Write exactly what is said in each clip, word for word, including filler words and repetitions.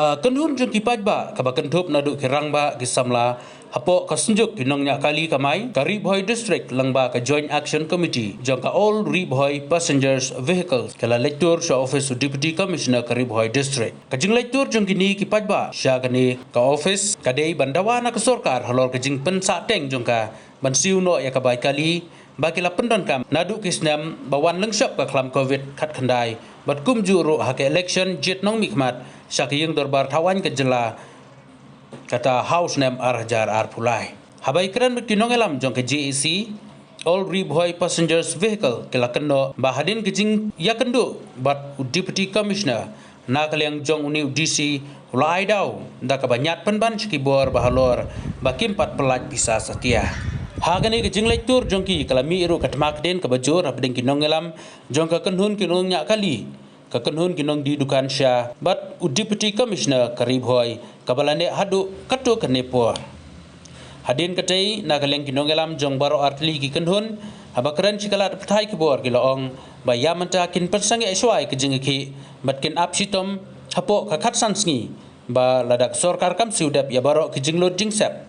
Ka kynhun jong ki paidbah kaba kynthup naduh ki rangbah ki samla hapoh ka synjuk ki nongñiah kali kamai ka Ri Bhoi District lyngba ka Joint Action Committee jong ka All Ri Bhoi Passengers Vehicle ka la leit tur sha office u Deputy Commissioner ka Ri Bhoi District. Ka jingleit tur jong kine ki paidbah sha kane ka office ka dei ban dawa na ka sorkar halor ka jingpynsahteng jong ka ban siew noh ïa ka bai kali ba ki la pyndonkam naduh ki snem ba wan lyngshop ka khlam covid khatkhyndai bad kumjuh ruh ha ka election jied nongmihkhmat sha ka ïing dorbar thaw aiñ ka jylla kata ha u snem ar hajar arphew lai. Haba ïakren bad ki nongïalam jong ka J A C, All Ri Bhoi Passengers Vehicle ki la kynnoh ba hadien ka jingïakynduh bad u Deputy Commissioner na ka liang jong une u D C u la ai daw da kaba ñiad pynban sha ki bor ba halor ba kim pat pyllait pisa satia. Ha kane ka jingleit tur jong ki ka la mih ruh ka thma ktien kaba jur hapdeng ki nongïalam jong ka kynhun ki nongñiah kali, ka kynhun ki nongdie dukan sha bad u Deputy Commissioner ka Ri Bhoi kaba la neh haduh katto katne por. Hadien katei na ka liang ki nongïalam jong baroh artylli ki kynhun haba kren sha ka lad pathai ki bor ki la ong ba ïa mynta kin pynsangeh shuwa ïa ka jingïakhih bad kin ap shitom hapoh ka khatsan sngi ba lada ka sorkar kam siew dep ïa baroh ki jinglut jingsep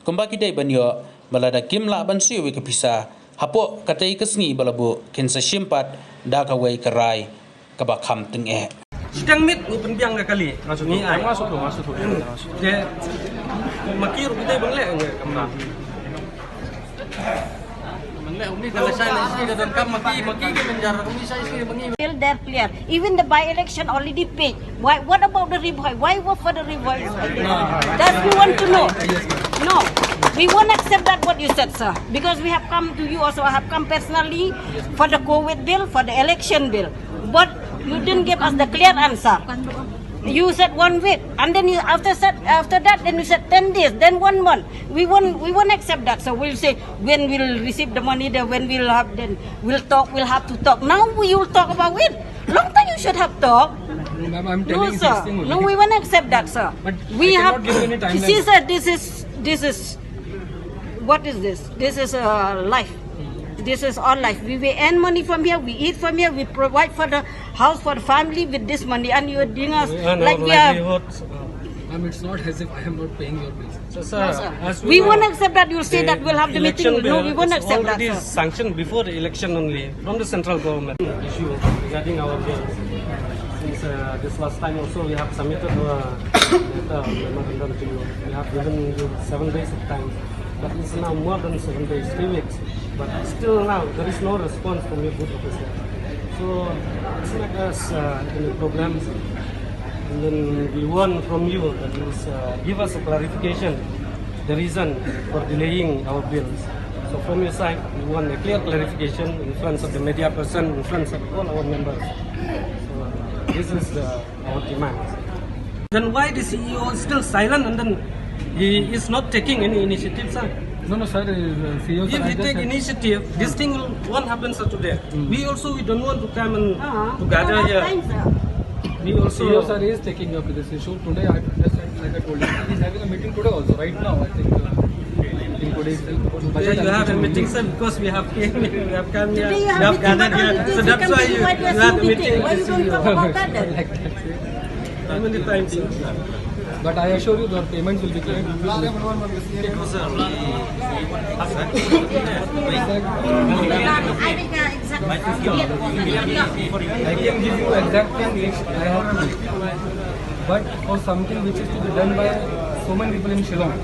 kumba ki dei ban ïoh ba lada kim lah ban siew ïa ka pisa hapoh katei ka sngi ba la buh kin sa shim pat da kawei ka rai kaba kham tyngeh. Shiteng miet ngi pynbiang da kali. Masuk tu, masuk tu, masuk tu. Te ma ki ruh kita bang leh ngi kamra. Bang leh umi kalau saya nak isi dah donkam ma ki, ma ki ke menjar umi saya isi bang. Till they're clear. Even the by-election already paid. Why? What about the Ri Bhoi? Why work for the Ri Bhoi? That we want to know. No, we won't accept that what you said, sir. Because we have come to you also. I have come personally for the COVID bill, for the election bill. But you didn't give us the clear answer. You said one week, and then you after said after that, then you said ten days, then one month. We won't we won't accept that. So we'll say when we'll receive the money, then when we'll have, then we'll talk. We'll have to talk. Now we will talk about it. Long time you should have talked. No, ma'am, I'm No, telling sir. These things No, only. We won't accept that, sir. But We I have. Cannot give any timeline. See, sir, this is this is what is this? This is uh, life. This is our life. We, we earn money from here. We eat from here. We provide for the house for the family with this money, and you are doing us We earn like our we are. Livelihood. Ma'am, it's not as if I am not paying your bills. So, sir, No, sir. As we We know, won't accept that. You'll say the that we'll have the election meeting. No, bill we won't is accept that, already sir. Sanctioned before the election only from the central government issue regarding our bills. Since uh, this last time also we have submitted a letter memorandum to you. We have given you seven days of time, but it's now more than seven days, three weeks. But still now there is no response from your booth officer. So it's like us uh, in the problems. And then we want from you that you uh, give us a clarification, the reason for delaying our bills. So from your side, we want a clear clarification in front of the media person, in front of all our members. So this is the, our demand. Then why the C E O is still silent and then he is not taking any initiative, sir? No, no, sir. Uh, C E O, if sir, he take initiative, this thing will won't happen, sir, today. Mm. We also we don't want to come and Uh-huh. To gather No, here. Time, sir. We also C E O, sir, is taking up this issue. Today, I just like I told you, he's having a meeting today also. Right now, I think. Uh, I think today itself. Today you have a meeting, sir, because we have came, we have come here, Today you have we have meeting, gathered but here. Only So that's why you, you have a meeting. Why you don't talk about that then? How many times, sir? But I assure you, your payments will be cleared. It was a I can give you exact thing which I have to do. But for something which is to be done by so many people in Shillong,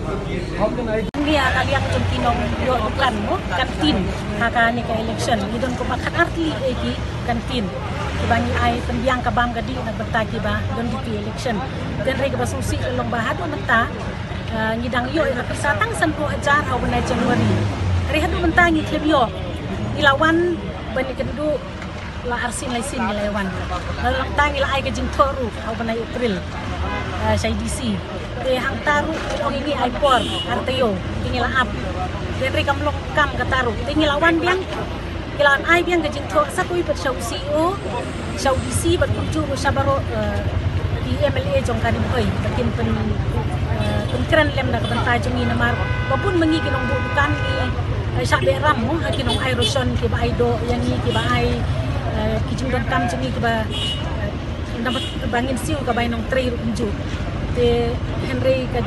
how can I Ngi a ka liang jong ki nong ïoh dukan mo, kantin, ha kane ka election. Ngi don kumba khat artylli eh ki kantin. Kiba ngi ai pynbiang ka bam ka dih na ka bynta kiba don duty election. Hynrei kaba sngewsih ka long ba haduh mynta, ah, ngi dang ïoh ïa ka pisa tang sanphew hajar ha u bnai January. Hynrei haduh mynta ngi khlem ïoh. Ngi la wan ban ïakynduh la arsien laisien ngi la wan. La long tang ngi la ai ka jingthoh ruh ha u bnai April, ah, sha i D C. Te hangta ruh ngi ong ngi ai por ar taïew te ngi la ap. Te hynrei kam long kam kata ruh. Te ngi la wan biang, ngi la wan ai biang ka jingthoh sa kawei pat sha u C E O, sha u D C bad kumjuh sha baroh, eh, ki M L A jong ka Ri Bhoi ba kin pyn, eh, pynkren lem da ka bynta jong ngi namar ba bun ma ngi ki nongbuh dukan ngi, eh, shah beh ram mo ha ki nong ai ration kiba ai doh ïa ngi kiba ai, eh, ki jingdonkam jong ngi kiba, eh, namar ba ngin siew ka bai nongtrei ruh kumjuh. Te hynrei ka,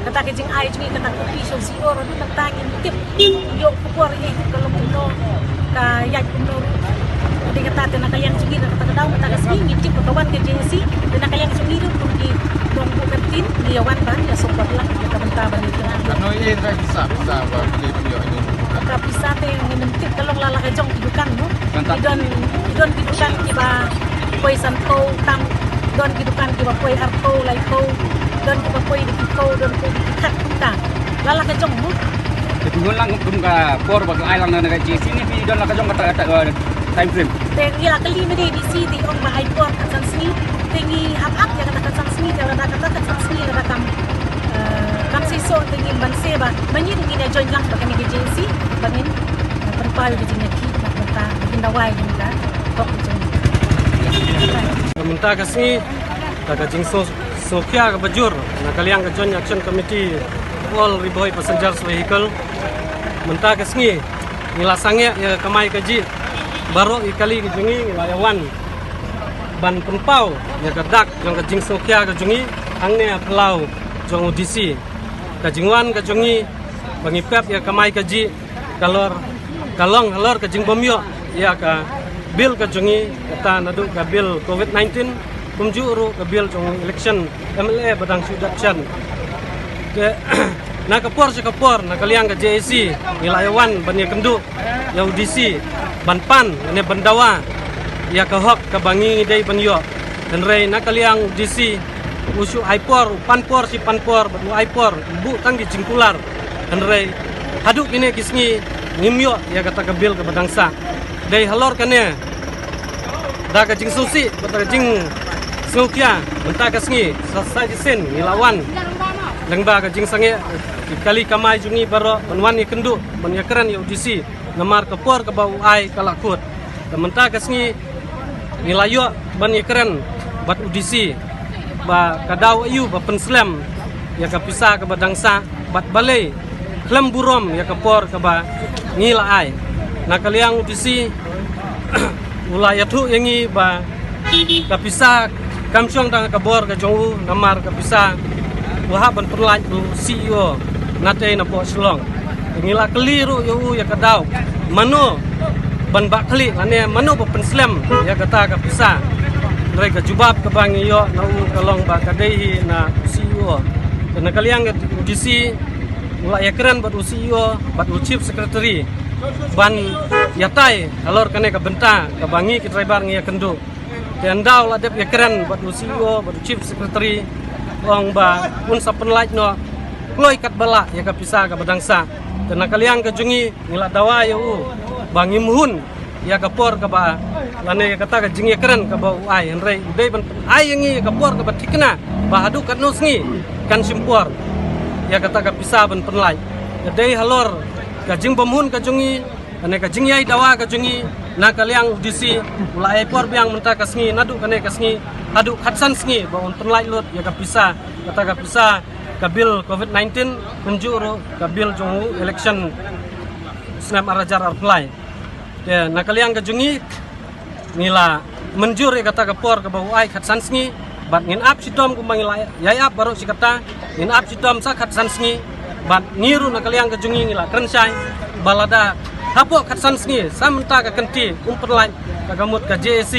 kata ka jingai jong ngi, kata ka pi sha u C E O ruh, nangta ngim tip ïoh ka por ïa ka long kumno, ka ïaid kumno ruh. Te kata te na ka liang jong ngi, kata ka daw, kata ka sngi ngi tip ba ka wan ka J A C. Te na ka liang jong ngi ruh kum ki nongbuh ka ktien, ngi ïa wan ban ïa support lang ka bynta ban ïa. Katno ïa ka pisa, pisa ba ki ïoh ni? Ka pisa te ngim tip, ka long la la ka jong ki dukan mo. Ki don, ki don ki dukan kiba poi sanphew tam, don ki dukan kiba poi arphew, laiphew, don kiba poi da ki phew, don poi da ki khat kumta. La la ka jong mo. Te phi hun lang kum ka por ba ka ai lang na ka J A C ne phi don la ka jong kata, kata, eh, time frame? Te ngi la kylli ma D D C te ong ba ai por khatsan sngi. Te ngi hap ap ïa kata khatsan sngi, te lada kata khatsan sngi lada kam, eh, kam seisoh te ngin ban seh ba ma ngi te ngin ïa join lang bad kane ka J A C ba ngin, eh, pynpaw ïa ka jingïakhih bad mynta ngin dawa ïa ka hok ka jong ngi. Mynta ka sngi da ka jingsngewkhia kaba jur na ka liang ka Joint Action Committee All Ri Bhoi Passengers Vehicle. Mynta ka sngi ngi la sangeh ïa ka kamai kajih baroh ki kali ka jong ngi, ngi la ïa wan ban pynpaw ïa ka dak jong ka jingsngewkhia ka jong ngi hangne ha phyllaw jong u D C. Ka jingwan ka jong ngi ba ngi pep ïa ka kamai kajih ka lor, ka long halor ka jingbym ïoh ïa ka bill ka jong ngi, kata naduh ka bill covid nineteen, kumjuh ruh ka bill jong election M L A ba dang shu dep shen. Te na ka por sha ka por na ka liang ka J A C ngi la ïa wan ban ïakynduh ïa u D C ban pan ne ban dawa ïa ka hok kaba ngi ngi dei ban ïoh. Hynrei na ka liang u D C u shu ai por, u pan por shi pan por bad u ai por, u buh tang ki jingkular. Hynrei haduh kine ki sngi ngim ïoh ïa kata ka bill kaba dang sah. Dei halor kane da ka jingsngewsih bad ka jingsngewkhia mynta ka sngi sa, sa shisien ngi la wan lyngba ka jingsangeh ki kali kamai jong ngi baroh ban wan ïakynduh ban ïakren ïa u D C. Namar ka por kaba u ai ka la kut. Te mynta ka sngi ngi la ïoh ban ïakren bad u D C ba ka daw aïu ba pynslem ïa ka pisa kaba dang sah bad balei khlem burom ïa ka por kaba ngi la ai. Na ka liang u D C u la ïathuh ïa ngi ba ka pisa kam shong tang ha ka bor ka jong u, namar ka pisa u hap ban pynlait u C E O natei napoh Shillong. Ngi la kylli ruh ïa u ïa ka daw mano ban bah khlieh lane mano ba pynslem ïa kata ka pisa. Hynrei ka jubab kaba ngi ïoh na u ka long ba ka dei hi na u C E O. Te na ka liang ka D C u la ïakren bad u C E O bad u Chief Secretary ban ïatai halor kane ka bynta kaba ngi ki driver ngi ïakynduh. Te ynda u la dep ïakren bad u C E O bad u Chief Secretary, ong ba un sa pynlait noh kloi katba lah ïa ka pisa kaba dang sah. Te na ka liang ka jong ngi ngi la dawa ïa u ba ngim hun ïa ka por kaba lane ïa kata ka jingïakren kaba u ai, hynrei u dei ban ai ïa ngi ïa ka por kaba thikna ba haduh katno sngi kan shim por ïa kata ka pisa ban pynlait. Ka dei halor ka jingbymhun ka jong ngi, kane ka jingïai dawa ka jong ngi na ka liang u D C u la ai por biang mynta ka sngi, naduh kane ka sngi haduh khatsan sngi ba un pynlait lut ïa ka pisa, kata ka pisa ka bill covid nineteen, kumjuh ruh ka bill jong u election snem ar hajar arphew lai. Te na ka liang ka jong ngi ngi la mynjur ïa kata ka por kaba u ai khatsan sngi bad ngin ap shitom kumba ngi la ïai ap baroh shi katta, ngin ap shitom sa khatsan sngi. Bad ngi ruh na ka liang ka jong ngi ngi la kren shai ba lada hapoh khatsan sngi sa mynta ka kynti um pynlait, ka ka mut ka J A C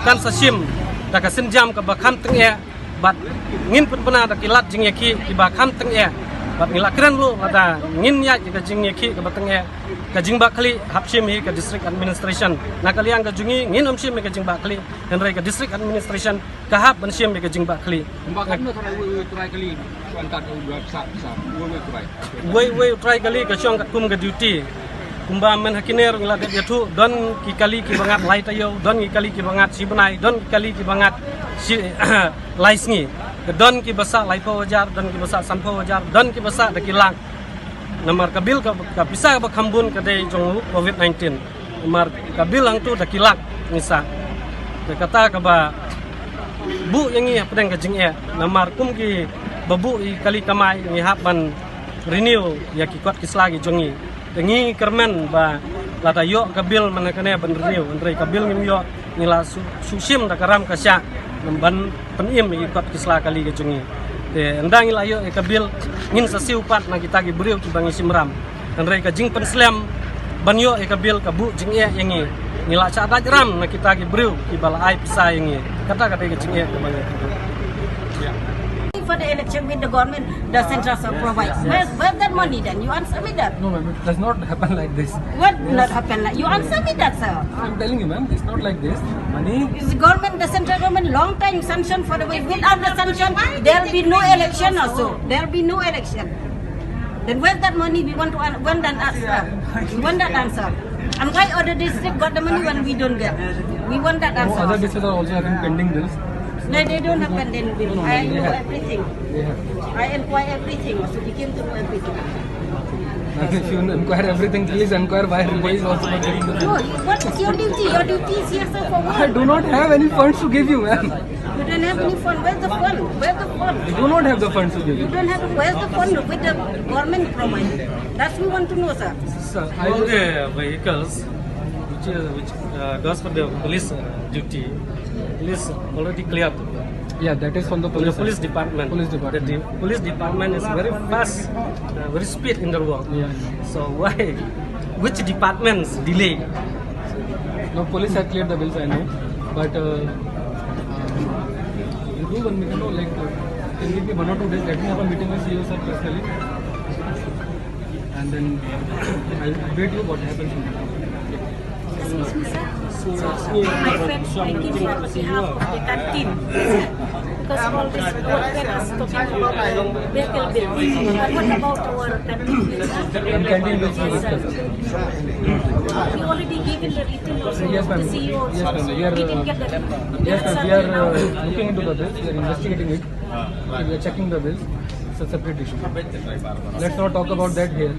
kan sa shim da ka sienjam kaba kham tyngeh. Bad ngin pynbna da ki lad jingïakhih kiba kham tyngeh. Bad ngi la kren ruh lada ngin ïaid ïa ka jingïakhih kaba tyngeh, ka jingbah khlieh hap shim hi ka District Administration. Na ka liang ka jong ngi ngin ym shim ïa ka jingbah khlieh, hynrei ka District Administration ka hap ban shim ïa ka jingbah khlieh. Kumba katno tharai uwei uwei u trai kali, shu angkat u dua pisa, pisa, uwei uwei u trai. Uwei uwei u trai kali ka shong katkum ka duty. Kumba mynta ha kine ruh ngi la dep ïathuh, don ki kali kiba ngat lai taïew, don ki kali kiba ngat shi bnai, don ki kali kiba ngat shi lai sngi. Ka don kiba sah laiphew hajar, don kiba sah sanphew hajar, don kiba sah da ki lak. Namar ka bill ka, ka pisa kaba kham bun ka dei jong u covid nineteen. Namar ka bill hangto da ki lak ngi sah. Te kata kaba buh ïa ngi hapdeng ka jingeh. Namar kum kiba buh ïa ki kali kamai ngi hap ban renew ïa ki kot ki sla ki jong ngi. Te ngi kyrmen ba lada ïoh ka bill mynta kane ban renew, hynrei ka bill ngim ïoh, ngi la shu, shu shim da ka ram ka shah ban pynim ïa ki kot ki sla kali ki jong ngi. Te ynda ngi la ïoh ïa ka bill, ngin sa siew pat na kita ki briew kiba ngi shim ram. Hynrei ka jingpynslem ban ïoh ïa ka bill ka buh jingeh ïa ngi. Ngi la shah dait ram na kita ki briew kiba la ai pisa ïa ngi. Kata ka dei ka jingeh kaba ngi. For the election with the government, the central shall provide. Where's, where's that money then? You answer me that. No, ma'am, it does not happen like this. What not happen? Like, you answer me that, sir. I'm telling you, ma'am, it's not like this. Money. Is the government, the central government, long time sanction for the way. Without the sanction, there'll be no election also. There'll be no election. Then where's that money? We want to an- want that answer. We want that answer. And why other district got the money when we don't get? We want that No, other answer. Districts are also having pending bills. No, they don't have pending bill. I know everything. They have. I inquire everything. So we came to know everything. If you inquire everything, please inquire why everybody is also not getting the No, what is your duty? Your duty is here, sir, for I what? Do not have any funds to give you, ma'am. You don't have any fund. Where's the fund? Where's the fund? I do not have the funds to give You you. don't have. Where's the fund with the government provided? That's we want to know, sir. Sir, I All the vehicles which is which uh, goes for the police uh, duty is already cleared. Yeah, that is from the From the police. Police department. Police department. The de- police department is very fast, uh, very speed in the work. Yeah. So why, which departments delay? No, police have cleared the bills, I know. But uh, uh, you do one minute, no, like, uh, can you give me one or two days? Let me have a meeting with C E O sir personally. And then I'll update you what happens. Excuse me, sir. My friend, I came here on behalf of the canteen. Because all this, our friend is talking about the vehicle bill. But what about our canteen bill, sir? And canteen bills we discussed. We already given the written also Yes, to the ma'am. C E O also. Yes, ma'am. We are, We didn't uh, get the Yes, ma'am. We are now. Uh, looking into the bills. We are investigating it. We are checking the bills. It's a separate issue. Let's not talk about that here.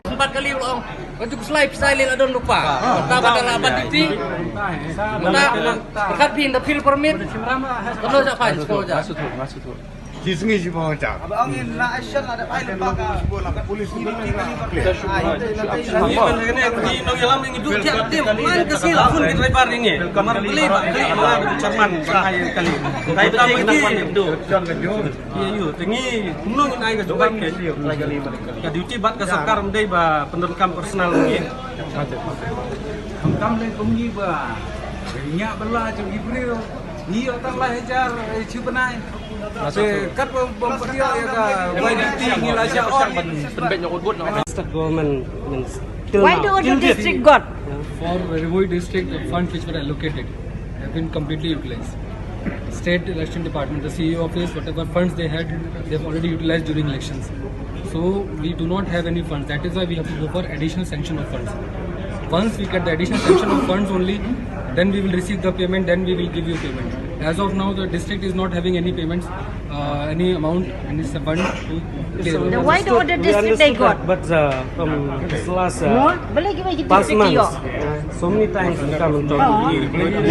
Empat kali ulang. Kau tu slide style la don lupa. Kau tak bakal laban titi. Kau tak berkat pin the field permit. Kau tak fine. Kau tak. Ki sngi shi bawang chang. Ba ong in na action la da pai le ba ka police ni ki kali ba. Ai te na te. Ngi ban ngi ngi nong yalam ngi duk tiak tim man ka sil phun ki driver ngi. Kamar beli ba beli ba chairman ba ai kali. Kai ta ngi duk. Ye yu te ngi kumno ngi ai ka jubab ke. Ka duty bat ka sorkar mdei ba pyndonkam personal ngi. Kam le kum ngi ba nya bala jong Ibril. Ngi ïoh tang lai hajar, eh, chi bnai. Te kat ba bom pati ïa ka Y D T ngi la sha on. District government means till Why now, the other till date. District got? For Ri Bhoi district, the funds which were allocated have been completely utilized. State Election Department, the C E O office, whatever funds they had, they've already utilized during elections. So we do not have any funds. That is why we have to go for additional sanction of funds. Once we get the additional sanction of funds only, then we will receive the payment, then we will give you payment. As of now, the district is not having any payments, uh, any amount, any fund to clear. The why the other district they got? But uh, from this last uh, More? Boleh give me past district months, yo. uh, so many times we come and talk. Oh.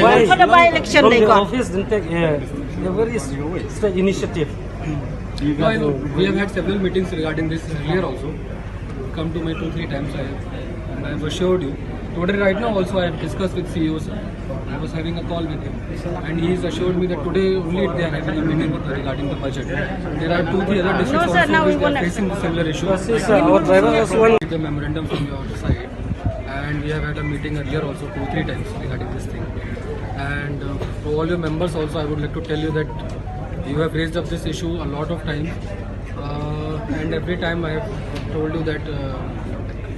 Why? For the by-election From they the got. Office didn't take uh, a very straight initiative. No, I know. We have had several meetings regarding this earlier also. Come to me two, three times. I, and I have assured you. Today, right now, also, I have discussed with C E O, sir. I was having a call with him, and he has assured me that today only they are having a meeting regarding the budget. There are two, three other districts No, sir, also now we which they are wanna- facing the similar issue. Yes, yes, sir. Our driver was one. The memorandum from your side, and we have had a meeting earlier also two, three times regarding this thing. And uh, to all your members also, I would like to tell you that you have raised up this issue a lot of times, uh, and every time I have told you that uh,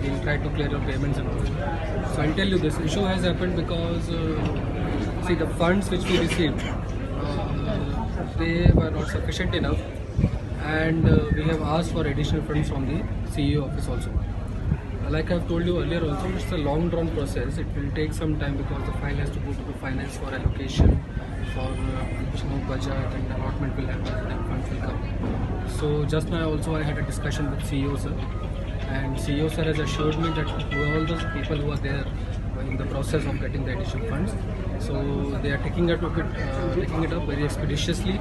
we'll try to clear your payments and all. So I'll tell you, this issue has happened because, uh, see, the funds which we received, uh, they were not sufficient enough, and uh, we have asked for additional funds from the C E O office also. Like I've told you earlier also, it's a long drawn process. It will take some time because the file has to go to the finance for allocation, for uh, allocation of budget, and allotment will happen, and then funds will come. So just now also I had a discussion with C E O sir, and C E O sir has assured me that all the people who are there in the process of getting the additional funds, so they are taking it up, uh, taking it up very expeditiously.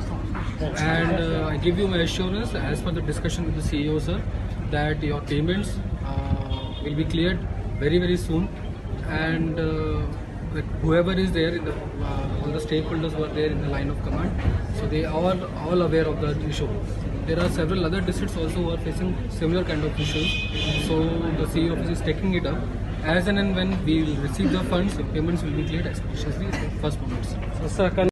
And uh, I give you my assurance, as per the discussion with the C E O sir, that your payments uh, will be cleared very, very soon. And uh, like, whoever is there in the, uh, all the stakeholders who are there in the line of command, so They are all aware of that issue. There are several other districts also who are facing similar kind of issues. So the C E office is taking it up. As and, and when we will receive the funds, payments will be cleared expeditiously, first payments. So, sir, can